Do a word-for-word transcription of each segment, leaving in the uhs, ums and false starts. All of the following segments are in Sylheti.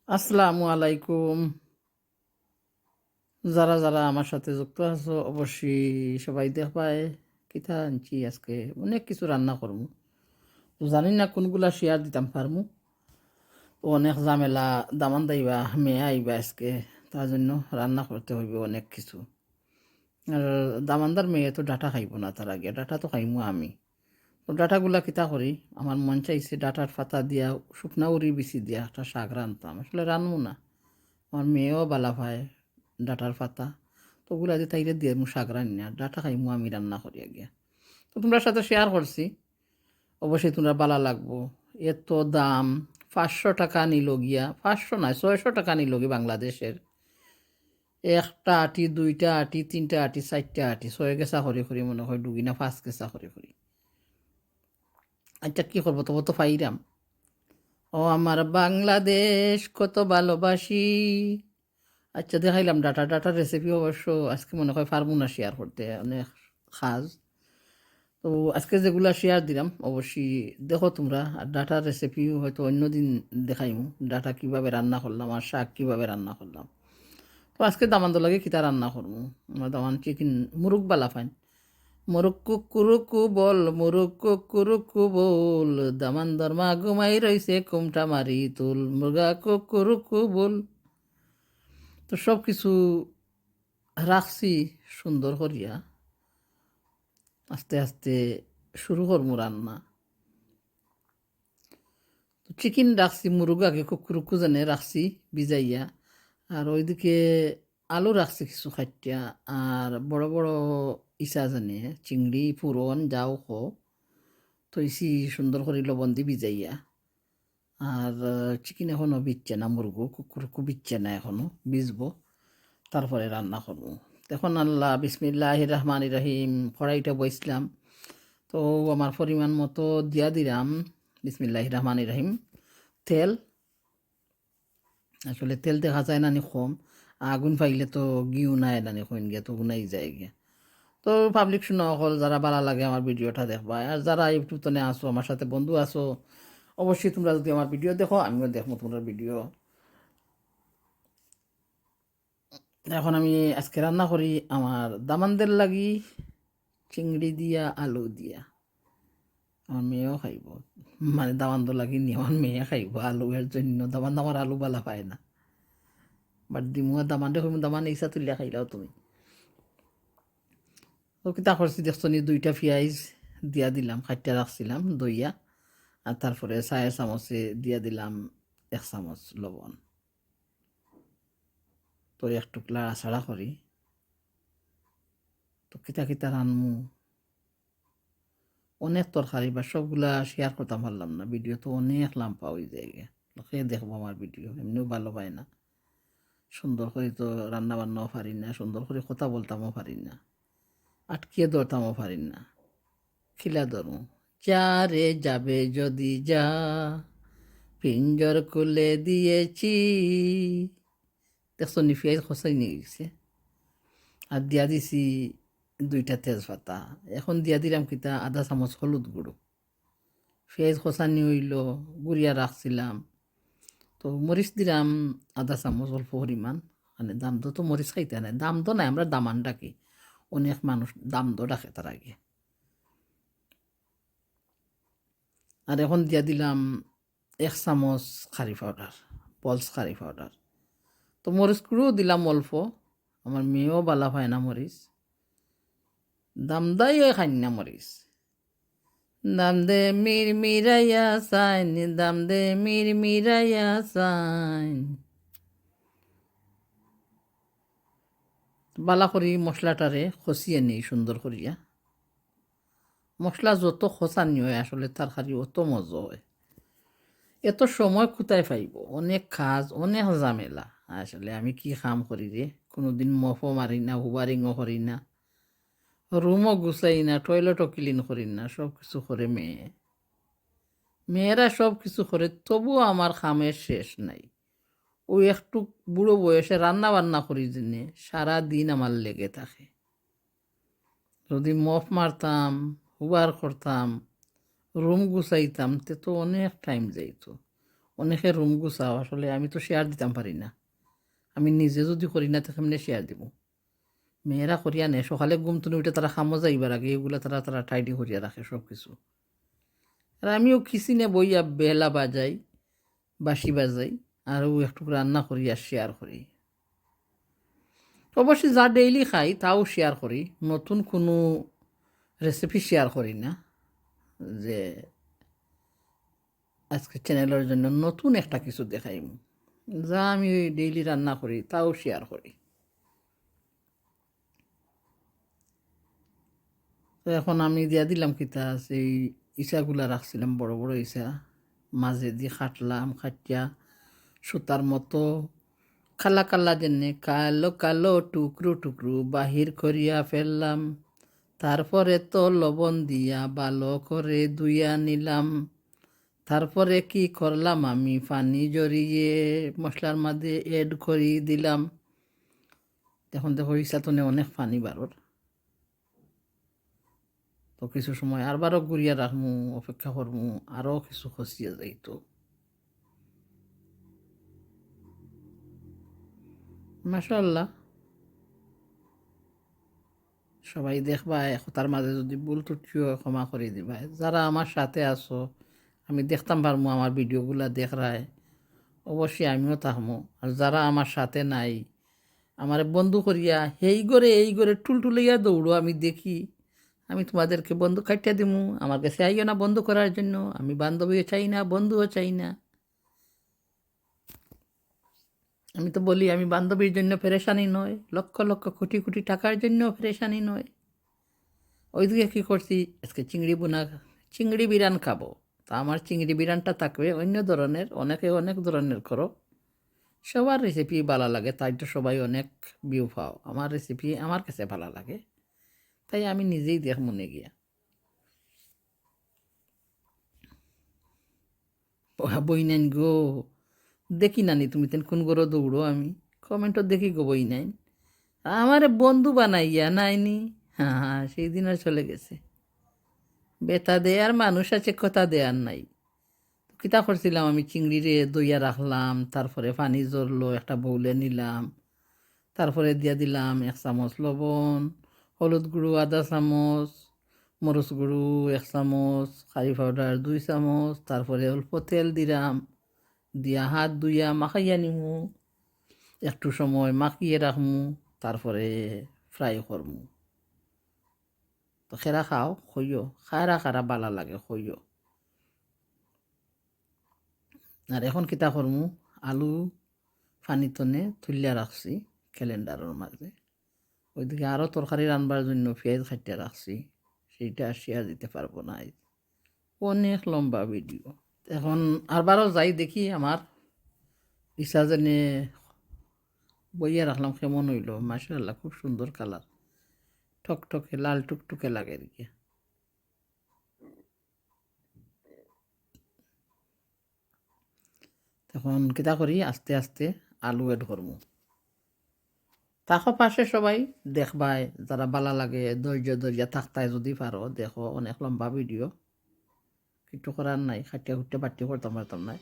আসসালামু আলাইকুম। যারা যারা আমার সাথে যুক্ত আছো, অবশ্যই সবাই দেখবায় কিতা আনছি আজকে। অনেক কিছু রান্না করমু, তো জানি না কোনগুলা শেয়ার দিতাম পারমু। তো অনেক ঝামেলা, দামান্দ আইবা, মেয়ে আইবা আজকে, তার জন্য রান্না করতে হইবে অনেক কিছু। আর দামান্দর মেয়ে তো ডাটা খাইবো না, তার আগে ডাটা তো খাইমু আমি। তো ডাটাগুলা কিতা করি, আমার মন চাইছে ডাটার পাতা দিয়া, শুকনা উরি বিচি দিয়া একটা শাক রানতাম। আসলে রানমু না, আমার মেয়েও বালা পায় ডাটার পাতা, তো ওগুলা দিয়ে তাইরে দিয়ে মু শাক রান্না, ডাটা খাইমু আমি রান্না করি আগে। তো তোমরা সাথে শেয়ার করছি, অবশ্যই তোমরা বালা লাগবো। এত দাম, পাঁচশো টাকা নিল গিয়া, পাঁচশো নয়, ছয়শো টাকা নিল গিয়া বাংলাদেশের। একটা আটি, দুইটা আটি, তিনটা আটি, চারটা আটি, ছয় গেছা করি করি মনে হয় ডুগি না পাঁচ গেছা করি করি। আচ্ছা, কি করবো, তবু তো পাইরাম। ও আমার বাংলাদেশ কত ভালোবাসি। আচ্ছা, দেখাইলাম ডাটা, ডাটার রেসিপি অবশ্য আজকে মনে হয় পারমু না শেয়ার করতে, অনেক কাজ। তো আজকে যেগুলা শেয়ার দিলাম অবশ্যই দেখো তোমরা, আর ডাটার রেসিপি হয়তো অন্য দিন দেখাইমু, ডাটা কিভাবে রান্না করলাম আর শাক কিভাবে রান্না করলাম। তো আজকে দামান্দর লাগি কিতা রান্না করমু, আমার দামান চিকেন, মুরুগ বালা পাইন। মুরুগ কুকুরুকু বল, মুরুগ কুকুরুকু বল, দামান্দর মা ঘুমাই রইছে কুমটা মারি তুল, মুরগা কুকুরুকু বল। তো সব কিছু রাখছি সুন্দর করিয়া, আস্তে আস্তে শুরু করমু রান্না। তো চিকেন রাখছি, মুরুগ আগে কুকুরুকু জানে রাখছি ভিজাইয়া, আর ওইদিকে আলু রাখছি কিছু কাটিয়া, আর বড় বড় ইছা জানে চিংড়ি, পুরন, যাও কো, তো ইসি সুন্দর করি লবণ দি ভিজাইয়া। আর, আহ, চিকেন এখনো ভিজছে না, মুরগো কুকুরুকু ভিজছে না, এখনো ভিজবো, তারপরে রান্না করবো। এখন আল্লাহ, বিসমিল্লাহির রহমানির রহিম, কড়াইটা বইছলাম। তো আমার পরিমাণ মতো দিয়া দিলাম, বিসমিল্লাহির রহমানির রহিম, তেল। আসলে তেল দেখা যায় না নি কম, আগুন পাইলে তো ঘিউ নাই না নি, কইন গিয়া তো গুনাই যায় গিয়া। তো পাবলিক শুনো অকল, যারা বালা লাগে আমার ভিডিওটা দেখবা, আর যারা YouTube তনে আসো, আমার সাথে বন্ধু আসো, অবশ্যই তোমরা যদি আমার ভিডিও দেখো, আমিও দেখবো তোমরা ভিডিও। এখন আমি আজকে রান্না করি আমার দামান্দের লাগি চিংড়ি দিয়া, আলু দিয়া। আমার মেয়েও খাইবো, মানে দামান্দ লাগি নি, আমার মেয়ে খাইবো আলু, এর জন্য দামান্দ আমার আলু বালা পায় না। বাট দিমুয়া দামান্দ, কইমু দামান ইসা তুলিয়া খাইলাও তুমি। তো কিতা করছি দেখছো নি, দুইটা পিয়াইজ দিয়া দিলাম, কাটিয়া রাখছিলাম দইয়া, আর তারপরে চায়ের চামচে দিয়া দিলাম এক চামচ লবণ। তো একটুক লাড়াচাড়া করি। তো কিতা কিতা রানমু, অনেক তরকারি বা সবগুলা শেয়ার করতাম পারলাম না, ভিডিও তো অনেক লাম্বা অই যায় গিয়া। লোকে দেখবো আমার ভিডিও, এমনিও বালা পায় না। সুন্দর করি তো রান্না বান্নাও পারি না, সুন্দর করি কথা বলতামও পারি না, আটকিয়ে ধরতামও পারি না। খিলা ধরমু, যা রে যাবে যদি যা, পিঞ্জর খুলে দিয়েছি। দেখছো নি, পিয়াইজ খসানি অই গেছে। আর দিয়া দিছি দুইটা তেজপাতা। এখন দিয়া দিলাম কিতা, আধা চামচ হলুদ গুঁড়ো। পিয়াইজ খসানি অইলো, গুড়িয়া রাখছিলাম। তো মরিচ দিলাম আধা চামচ, অল্প পরিমাণ। মানে দামান্দো তো মরিচ খাইতা নায়, দামান্দো নায়, আমরা দামান ডাকি। অনেক মানুষ দামান্দো ডাকে তার আগে। আর এখন দিয়া দিলাম এক চামচ কারি পাউডার, পলস কারি পাউডার। তো মরিচ গুঁড়োও দিলাম অল্প, আমার মেয়েও বালা পায় না মরিচ। দামান্দে খাইন না মরিচ। দামান্দে মিরমিরাইয়া চাইন, দামান্দে মিরমিরাইয়া চাইন। বালা করি মশলাটারে খসিয়া নেই সুন্দর করিয়া। মশলা যত খসানি অয় আসলে তরকারি অত মজা অয়। এত সময় কোথায় পাইবো? অনেক কাজ, অনেক ঝামেলা। আসলে আমি কি কাম করি রে? কোনোদিন মফও মারি না, হুবারিংও করি না, রুমও গুছাই না, টয়লেটও ক্লিন করি না, সব কিছু করে মেয়ে। মেয়েরা সব কিছু করে, তবুও আমার কামের শেষ নাই। ওই একটু বুড়ো বয়সে রান্না বান্না করি জেনে সারা দিন আমার লেগে থাকে। যদি মফ মারতাম, হুবার করতাম, রুম গুছাইতাম, তে তো অনেক টাইম যাইতো। অনেকে রুম গুছাও, আসলে আমি তো শেয়ার দিতাম পারি না। আমি নিজে যদি করি না, তো কেমনে শেয়ার দিব? মেয়েরা করিয়া নে, সকালে ঘুম তুলে উঠে তারা কামো যাইবার আগে এগুলা তারা, তারা টাইডি করিয়া রাখে সব কিছু। আর আমিও কিচেনে বইয়া বেলা বাজাই, বাঁশি বাজাই, আরও একটু রান্না করি আর শেয়ার করি। অবশ্যই যা ডেইলি খাই, তাও শেয়ার করি। নতুন কোনো রেসিপি শেয়ার করি না, যে আজকে চ্যানেলের জন্য নতুন একটা কিছু দেখাইমু। যা আমি ডেইলি রান্না করি, তাও শেয়ার করি। তো এখন আমি দিয়া দিলাম কিতা, সেই ইছাগুলা রাখছিলাম, বড় বড় ইছা, মাঝেদি কাটলাম, কাটিয়া সুতার মতো কালা কালা যেনে কালো কালো টুকরো টুকরো বাহির করিয়া ফেললাম। তারপরে তো লবণ দিয়া ভালো করে ধুইয়া নিলাম। তারপরে কি করলাম, আমি পানি ঝরিয়ে মশলার মাঝে অ্যাড করি দিলাম। এখন দেখো, ইছা তনে অনেক পানি বারর। তো কিছু সময় আরবারও ঘুরিয়া রাখমু, অপেক্ষা করমু, আরও কিছু খসিয়া যাইতো। মাশাআল্লাহ, সবাই দেখবায়, কথার মাঝে যদি ভুল ত্রুটি হয়, ক্ষমা করি দিবায়। যারা আমার সাথে আছো, আমি দেখতাম পারমু আমার ভিডিওগুলা দেখরায়, অবশ্যই আমিও থাকমু। আর যারা আমার সাথে নাই, আমারে বন্ধু করিয়া হেই ঘরে এই ঘরে টুলটুলাইয়া দৌড়ো, আমি দেখি। আমি তোমাদেরকে বন্ধু কাটিয়া দিমু, আমার কাছে আইও না বন্ধু করার জন্য। আমি বান্ধবীও চাই না, বন্ধুও চাই না। আমি তো বলি, আমি বান্ধবীর জন্য পেরেশানি নয়, লক্ষ লক্ষ কোটি কোটি টাকার জন্য পেরেশানি নয়। ওইদিকে কি করছি, আজকে চিংড়ি বোনা, চিংড়ি বিরান খাবো। তা আমার চিংড়ি বিরানটা থাকবে অন্য ধরনের, অনেকে অনেক ধরনের করো। সবার রেসিপি ভালো লাগে, তাই তো সবাই অনেক ভিউ পাও। আমার রেসিপি আমার কাছে ভালো লাগে, তাই আমি নিজেই দেখ মনে গিয়া। ও বইনাইন গো, দেখি নানি তুমি তেন কোন ঘরো দৌড়ো, আমি কমেন্টও দেখি গো বইনাইন। আমারে বন্ধু বানাইয়া নাইনি, হ্যাঁ হ্যাঁ, সেই দিন আর চলে গেছে। বেটা দেয়ার মানুষ আছে, কথা দেয়ার নাই। তো কিতা করছিলাম আমি, চিংড়িরে ধইয়া রাখলাম, তারপরে পানি ঝরলো, একটা বউলে নিলাম, তারপরে দিয়া দিলাম এক চামচ লবণ, হলুদ গুঁড়ো আধা চামচ, মরিচ গুঁড়ো এক চামচ, কারি পাউডার দুই চামচ, তারপরে অল্প তেল দিলাম, দিয়া হাত ধুইয়া মাখাইয়া নিমু, একটু সময় মাখিয়ে রাখমু, তারপরে ফ্রাই করমু। তো খেরা খাও, কইও, খারা খারা বালা লাগে, কইও। আর এখন কিতা করমু, আলু পানি তনে তুলিয়া রাখছি ক্যালেন্ডারর মাঝে। ওইদিকে আরও তরকারি রানবার জন্য পেঁয়াজ কাটিয়া রাখছি, সেইটা আর শেয়ার দিতে পারবো না আইজ। অনেক লম্বা ভিডিও। এখন আরবারও যাই দেখি আমার ইছা যেনে বইয়া রাখলাম কেমন হইলো। মাশাআল্লাহ, খুব সুন্দর কালার, টকটকে লাল টুকটুকে লাগে আর কি। এখন কিতা করি, আস্তে আস্তে আলু অ্যাড করমু। থাকো পাশে সবাই, দেখবায়, যারা বালা লাগে, ধৈর্য ধরিয়া থাকতায় যদি পারো, দেখো, অনেক লম্বা ভিডিও, কিচ্ছু করার নাই, খাটিয়া খুটিয়া বাট্টি করতাম পারতাম না।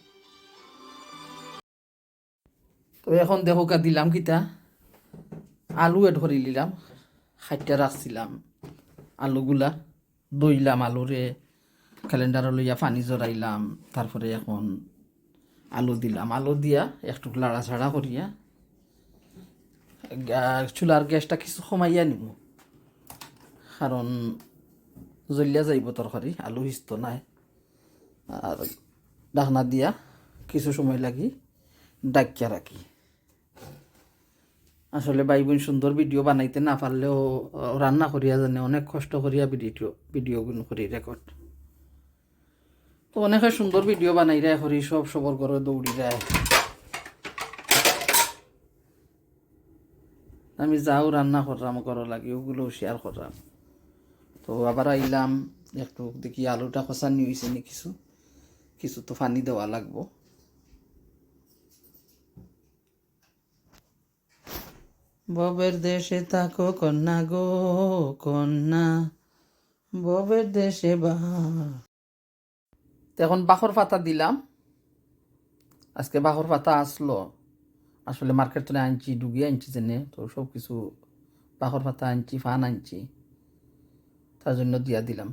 তো এখন দেখো কা দিলাম কিতা, আলু অ্যাড করি নিলাম, খাটিয়া রাখছিলাম আলুগুলা, ধইলাম আলুরে, ক্যালেন্ডারো লইয়া পানি ঝরাইলাম, তারপরে এখন আলু দিলাম, আলু দিয়া একটু লাড়াচাড়া করিয়া গা-, চুলার গ্যাসটা কিছু কমাইয়া নিমু, কারণ জ্বলিয়া যাইব তরকারি, আলু হিজতো নায়। আর ঢাকনা দিয়া কিছু সময় লাগি ঢাকিয়া রাখি। আসলে ভাই বোন সুন্দর ভিডিও বানাইতে না পারলেও, আহ, রান্না করিয়া জানে অনেক কষ্ট করিয়া ভিডিও, ভিডিওগুন করি রেকর্ড। তো অনেকে সুন্দর ভিডিও বানাইরা করি, সব সবর ঘরে দৌড়িরা। আমি যাও রান্না করলাম, ঘরো লাগি ওগুলো শেয়ার করলাম। তো আবার আইলাম, একটু দেখি আলুটা কষানি হইছে নি কিছু, কিছু তো পানি দেওয়া লাগবো। ববের দেশে থাকো কন্যা গো, কন্যা, ববের দেশে বা। তো এখন বাখর পাতা দিলাম, আজকে বাখর পাতা আসলো, আসলে মার্কেট থনে আনছি, ডুগি আনছি যেনে, তো সব কিছু বাখর পাতা আনছি, ফান আনছি, তার জন্য দিয়া দিলাম।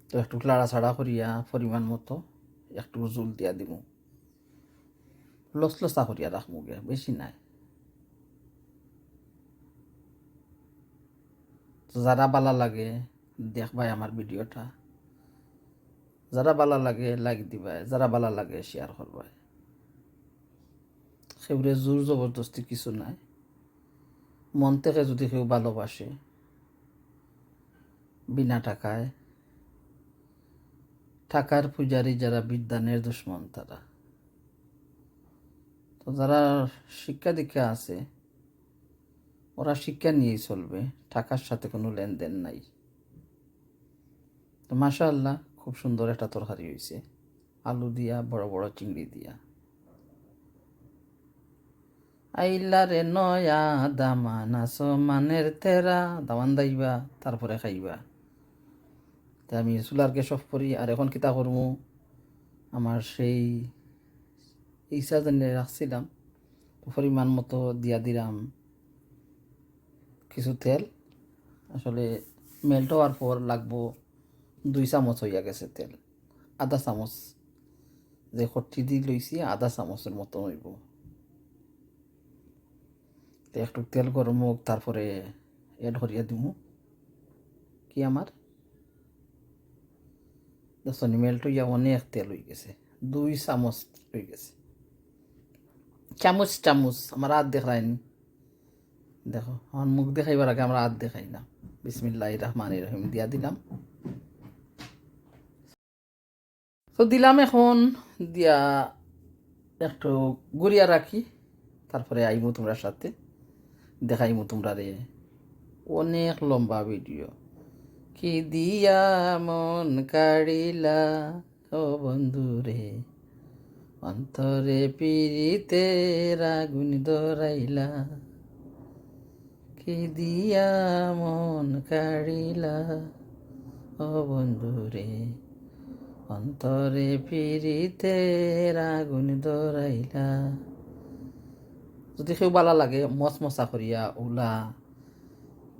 তো একটু লাড়াচাড়া করিয়া পরিমাণ মতো একটু জুল দিয়া দিমু, লসলসা করিয়া রাখমু গিয়া, বেশি নাই। তো যারা বালা লাগে দেখবায় আমার ভিডিওটা, যারা বালা লাগে লাইক দিবায়, যারা বালা লাগে শেয়ার করবায়। কেউরে জোর জবরদস্তি কিছু নাই। মন থেকে যদি কেউ ভালোবাসে, বিনা টাকায়, টাকার পূজারি যারা, বিদ্যানের দুশমন তারা। তো যারা শিক্ষা দীক্ষা আছে, ওরা শিক্ষা নিয়েই চলবে, টাকার সাথে কোনো লেনদেন নাই। তো মাশাআল্লাহ, খুব সুন্দর একটা তরকারি হইছে, আলু দিয়া, বড় বড় চিংড়ি দিয়া। আইলা রে নয়া দামান, আসমানের তেরা, দামান দাইবা, তারপরে খাইবা। তে আমি চুলার গ্যাস অফ করি। আর এখন কিতা করমু, আমার সেই ইসা যেনে রাখছিলাম, তো পরিমাণ মতো দিয়া দিলাম কিছু তেল। আসলে মেল্ট হওয়ার পর লাগবো দুই চামচ হইয়া গেছে তেল, আধা চামচ, যে খট্টি দি লইছি আধা চামচের মতো হইব। তো একটু তেল গরম হোক, তারপরে অ্যাড করিয়া দিমু কি আমার দেখছো নি, মেল্ট হইয়া অনেক তেল হয়ে গেছে, দুই চামচ হয়ে গেছে। চামচ, চামচ, আমার হাত দেখাইনি। দেখো, আমার মুখ দেখাইবার আগে আমরা হাত দেখাই না। বিসমিল্লাহির রহমানির রহিম দিয়া দিলাম। তো দিলাম, এখন দিয়া একটু গুড়িয়া রাখি, তারপরে আইমু তোমরার সাথে, দেখাইমু তোমরারে। অনেক লম্বা ভিডিও। কি দিয়া মন কাড়িলা ও বন্ধু রে, অন্তরে পিরিতের আগুন ধরাইলা। কি দিয়া মন কাড়িলা ও বন্ধু রে, অন্তরে পিরিতের আগুন ধরাইলা। যদি কেউ বালা লাগে, মচমচা করিয়া উলা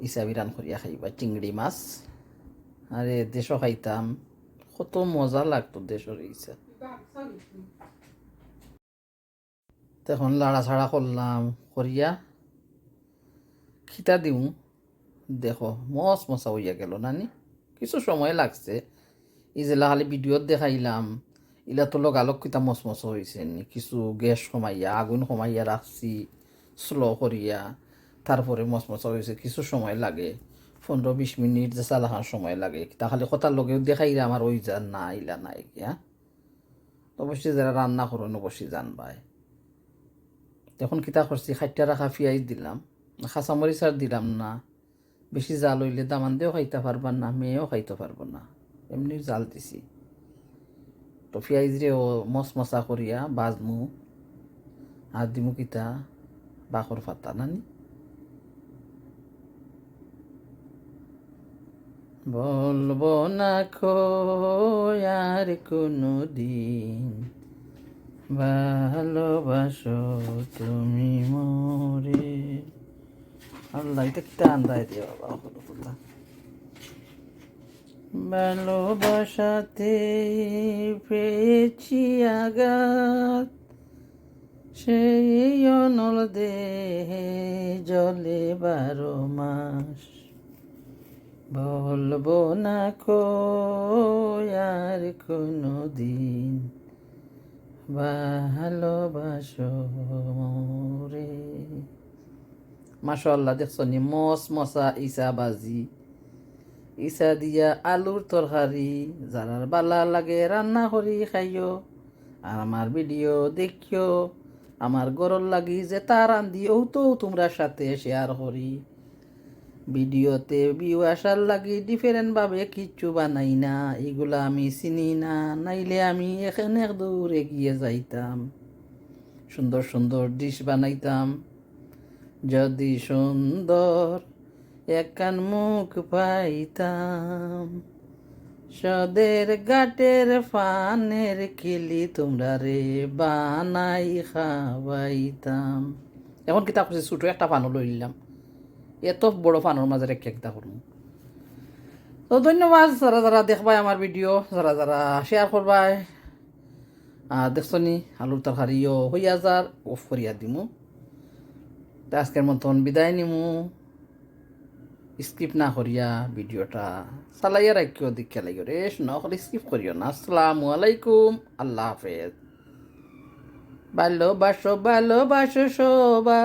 ইসাবি রান করিয়া খাইবা চিংড়ি মাছ। আরে দেশো খাইতাম, কত মজা লাগতো দেশর ইসা। তো এখন লাড়াচাড়া করলাম, করিয়া খিতা দিমু। দেখো, মচমচা হইয়া গেল নানি, কিছু সময় লাগছে। এই যেলা খালি ভিডিওত দেখাইলাম, ইলা তো লগালগ কিতা মচমচা হইছে নি, কিছু গ্যাস কমাইয়া, আগুন কমাইয়া রাখছি স্লো করিয়া, তারপরে মচমচা হইছে। কিছু সময় লাগে, পনেরো বিশ মিনিট যে চালাখান সময় লাগে। কিতা খালি কথার লগেও দেখাইরা আমার ওই যা না, ইলা নাই গিয়া। অবশ্যই যারা রান্না করইন অবশ্যই জানবায়। এখন কিতা করছি, কাটিয়া রাখা পিয়াইজ দিলাম, কাঁচামরিচ আর দিলাম না। বেশি জাল হইলে দামান্দেও খাইতা পারবা না, মেয়েও খাইতা পারবো না, এমনি জাল দিছি। তো পিয়াইজরেও মচমচা করিয়া ভাজমু, আর দিমু কিতা, বাখর পাতা নানি। বলবো না কই আর কোনো দিন, ভালোবাসো তুমি মোরে। আল্লাহ, এটা কিতা আন্দায় দিয়া বাবা, হলো কথা। ভালোবাসাতে পেয়েছি আঘাত, সেই অনল দেহে জ্বলে বারো মাস। বলবো না কই আর কোনো দিন, ভালোবাসো মোরে। মাশাআল্লাহ, দেখছো নি, মচমচা ইসা ভাজি, ইসা দিয়া আলুর তরকারি। যারার বালা লাগে রান্না করি খাইও, আর আমার ভিডিও দেখিও। আমার ঘরর লাগি যেতা রান্ধি, অউ তো তোমরার সাথে শেয়ার করি। ভিডিওতে ভিউ আসার লাগি ডিফারেন্ট ভাবে কিচ্ছু বানাই না, ইগুলা আমি চিনি না, নাইলে আমি এখান এক দূর এগিয়ে যাইতাম, সুন্দর সুন্দর ডিশ বানাইতাম। যদি সুন্দর একখান মুখ পাইতাম, সদের ঘাটের পানের কিলি তোমরারে বানাই খাওয়াইতাম। এখন কিতা করছি, ছোট একটা পানও লইলাম, এত বড় পানর মাঝে রেখে কিতা করমু। তো ধন্যবাদ যারা যারা দেখবায় আমার ভিডিও, যারা যারা শেয়ার করবায়। আর দেখছো নি, আলুর তরকারিও হইয়া যার, অফ করিয়া দিমু। তো আজকের মতন বিদায় নিমু। স্কিপ না করিয়া ভিডিওটা চালাইয়া রাখিও, দেখিয়া লাগিও রে, নকল স্কিপ করিও না। আসসালামু আলাইকুম, আল্লাহ হাফেজ। ভালোবাসো, ভালোবাসো সবাই।